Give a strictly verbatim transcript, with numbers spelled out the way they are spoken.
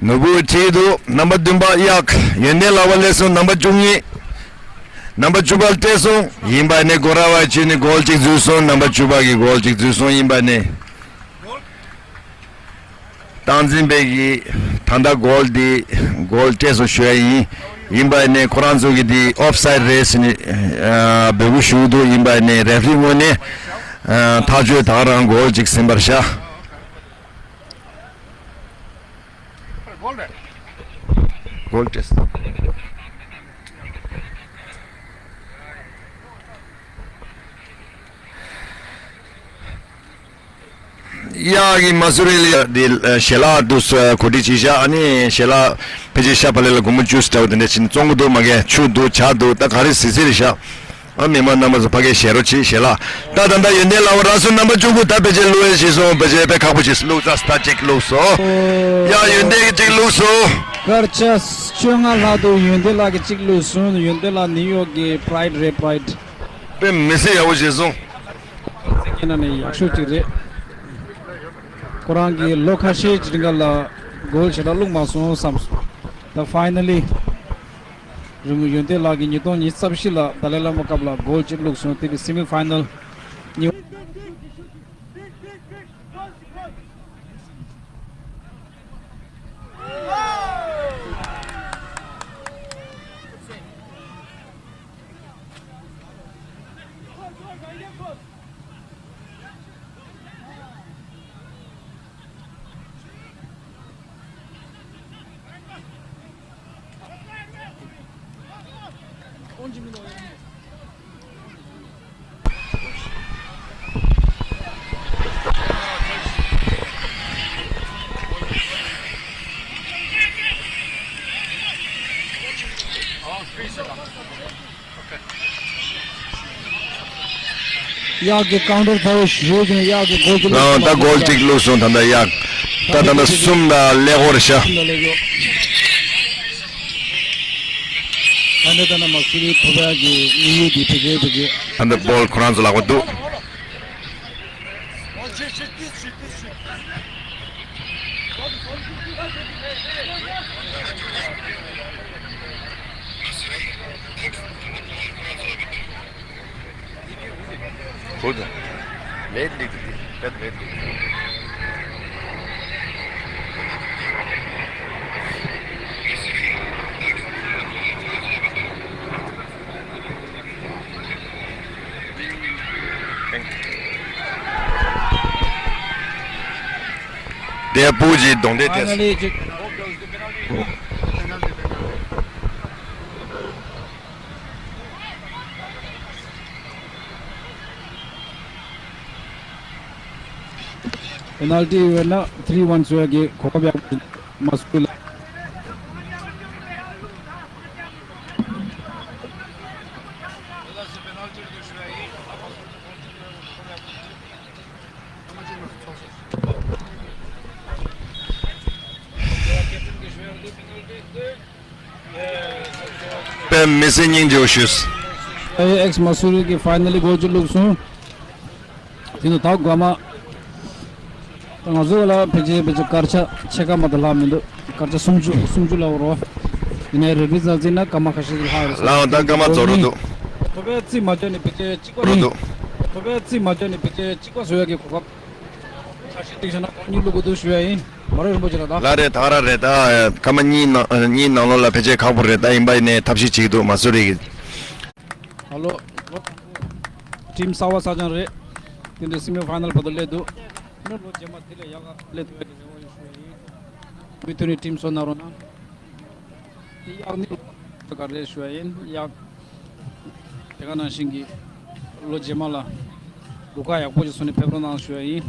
ནོར་བུ་ཁྲིད་འདུག་རྣམ་པ་བདུན་པ་གཡག་ཡོན་ཏན་ལགས་པ་སླེབས་སོང་། རྣམ་པ་བཅུ་གཉིས། རྣམ་པ་བཅུ་པ་སླེབས་སོང་། ཡིན་པ་ནི་གོ་ར་བ་ཆུ་ནི་གོལ་གཅིག་འཛུལ་སོང་། རྣམ་པ་བཅུ་པ་གི་གོལ་གཅིག་འཛུལ་སོང་། ཡིན་པ་ནི། སྟངས་འཛིན་པས་ཀྱི་ད་ལྟ་གོལ་འདི་གོལ་སྤྲད་སོང་ཞུ་ཡ་ཡིན། ཡིན་པ་ནི་ཁོ་རང་ཚོ་གི་འདི་ཨོཕ་སའིཌ་རེད་ཟེར་ནས་འབོད་སྐུལ་ཞུ་གི་འདུག་ཡིན་པ་ནི་རེ་ཕི་རི་ངོས་ནས་ཐག་གཅོད་ད་ག་རང་གོལ་གཅིག་ཟིན་པར་བཞག་གོལ་ཏེས། གཡག་གི་མ་སུ་རི་ལ་དེ་ཞལ་ལག་འདུག་གོ་སྒྲིག་བྱས་ཤག་ཨ་ནི་ཞལ་ལག་ཕལ་ཆེར་ཤ་བག་ལེབ་ལ་སྒོར་མོ་བཅུ་ཙམ་འདྲ་བོ་དེ་འདྲ་བྱས་ནས་བཙོང་གི་འདུག་མ་གས་ཆུ་འདུག་ཇ་འདུག་ད་ག་རེ་གཟིགས་གཟིགས་རེད་ཤག་ཨ་མི་མང་རྣམ་པ་ཚོ་ཕ་གིར་ཞལ་རོགས་བྱེད་ཞལ་ལག་ད་ད་ལྟ་ཡོན་ཏན་ལགས་པ་རང་སོ་རྣམ་པ་བཅུ་དགུ་ད་ཕལ་ཆེར་བླུགས་ཡས་བྱས་སོང་། ཕལ་ཆེར་དཔེ་ཁག་པོ་བྱས་སོང་། བླུགས་ཚར་ད་ཅིག་བླུགས་སོང་། ཡ་ཡོན་ཏན་གྱིས་ཅིག་བླུགས་སོང་། སྐར་ཆ་བཅོ་ལྔ་ལྷག་འདུག་ཡོན་ཏན་ལགས་ཀྱིས་ཅིག་བླུགས་སོང་། ཡོན་ཏན་ལགས་ནིའུ་ཡོག་གི་པ་རའིཌ་རེད། པ་རའིཌ། དཔེ་མི་སྲིད་ཡག་པོ་བྱས་སོང་། ཁྱེད་རྣམས་ནས་ཡག་ཤོས་ཅིག་རེད། ཁོ་རང་གིས་ལོ་ཁ་ཤས་ཀྱི་རིང་ལ་གོལ་ཞེ་དྲག་བླུགས་མ་སོང་བསམ་སོང་། ད་ཕའི་ནལ་ལི། རིན་ཡོན་ཏན་ལགས་ཀྱིས་ཉིས་སྟོང་ཉི་ཤུ་རྩ་བཞི་ལ་ཏཱ་ལའི་བླ་མ་སྐབས་ལ་གོལ་གཅིག་བླུགས་སོང་། དེ་གི་སེ་མི་ཕའི་ནལ་གཉིས། གཡག་གི་ཀའུན་ཊར་ཕར་ཞུས་ཀྱང་གཡག་གི་གོལ་གཅིག་ལོག་ལའང་ད་གོལ་གཅིག་བླུགས་སོང་། ད་ལྟ་གཡག་ད་ད་ལྟ་གསུམ་དང་ཀླད་ཀོར་ཤ། ད་ནི་ད་ནི་མ་སུ་རི་ཐོབ་ཡག་གི་དམིགས་ཡུལ་འདི་དེ་གའི་དེ་གའི། ད་ལྟ་བྷོལ་ཁོ་རང་ཚོ་ལག་པ་འདུག་ཁུ་དང་། མེད་ལིག་དེ་པད་མེད་ལིག་དེ་སྤུ་གཅིག་གདོང་འདྲེ་ཐེབས། ཕའི་ནལ་ལི་གཅིག་པེ་ནལ་ཊི་ཡོད་ན་ཐི་རི་ཝན་བཟོ་ཡག་གི་གོ་སྐབས་ཡག་པོ་མ་སུ་ལ། དཔེ་མི་སྲིད་སྙིང་རྗེ་བོ་ཞུས། ཨེ་ཨེག་སི་མ་སུ་རི་གི་ཕའི་ནལ་ལི་གོལ་གཅིག་བླུགས་སོང་། དེ་ནས་ད་སྐར་མ། ད་ང་ཚོ་ལ་ཕལ་ཆེར་ཕལ་ཆེར་སྐར་ཆ་ཕྱེད་ཀ་མ་གཏོགས་ལྷག་མི་འདུག་སྐར་ཆ་སུམ་ཅུ་སུམ་ཅུ་ལ་འོར་བ། ཡིན་ནའི་རེ་ཕི་རྫ་རྩིས་ན་སྐར་མ་ཁ་ཤས་ཀྱི་ལྷག་ཡོད་ས་རེད། ལའང་ད་སྐར་མ་རྫོགས་འགྲོ་འདུག་ཐོབ་པའི་རྩིས་མ་བྱས་ནས་ཕལ་ཆེར་གཅིག་པ་རེད། འགྲོ་འདུག་ཐོབ་པའི་རྩིས་མ་བྱས་ནས་ཕལ་ཆེར་གཅིག་པ་བཟོ་ཡག་གི་གོ་སྐབས། ཆ་ཤས་སྟེང་བཞག་ན་གོང་གཉིས་བླུག་དགོས་འདུག་ཞུ་ཡ་ཡིན། མ་རེད་རིན་པོ་ཆེ་ལགས་ད། ལགས་རེད། ད་ག་རང་རེད། ད་སྐར་མ་གཉིས་ནང་གཉིས་ནང་ལོགས་ལ་ཕལ་ཆེར་ཁག་པོ་རེད། ད་ཡིན་པ་ཡིན་ནའི་ཐབས་ཤེས་བྱེད་ཀྱི་འདུག་མ་སུ་རི་གི། ཧ་ལོ། ཊིམ་གསར་པ་གསར་རྐྱང་རེད། དེ་འདྲའི་སེ་མི་ཕའི་ནལ་བར་དུ་སླེབས་འདུག་ནི་ལོ་རྗེས་མ་དེ་ལས་ཡག་ག་སླེབས་ཐུབ་ཡག་གི་རེ་བ་ཡོད་ཞུ་ཡ་ཡིན། མུ་མཐུད་ནས་ཊིམ་བཟོ་གནང་རོགས་གནང་། དེ་གཡག་ནི་ལོ་ག་རེ་ཞུ་ཡ་ཡིན། གཡག་དེ་ག་ནང་བཞིན་གྱི་ལོ་རྗེས་མ་ལ་ལུག་ཁ་ཡག་པོ་ཞིག་བཟོས་ནས་ཕེབས་རོགས་གནང་ཞུ་ཡ་ཡིན།